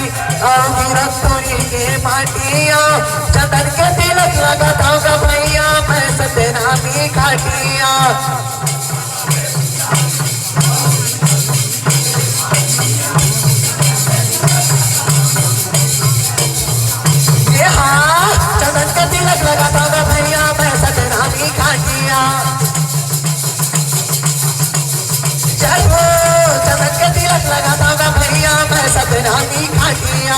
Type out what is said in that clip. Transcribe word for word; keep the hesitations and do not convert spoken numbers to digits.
अउ गिरक तोरी के माटिया, चंदन के तिलक लगाथंव गा भइया, मैं सतनामी खाटिया। ये हाँ, चंदन के तिलक लगाथंव गा भइया, मैं सतनामी खाटिया। जय हो, चंदन के तिलक लगाथंव गा भइया, मैं सतनामी खाटिया।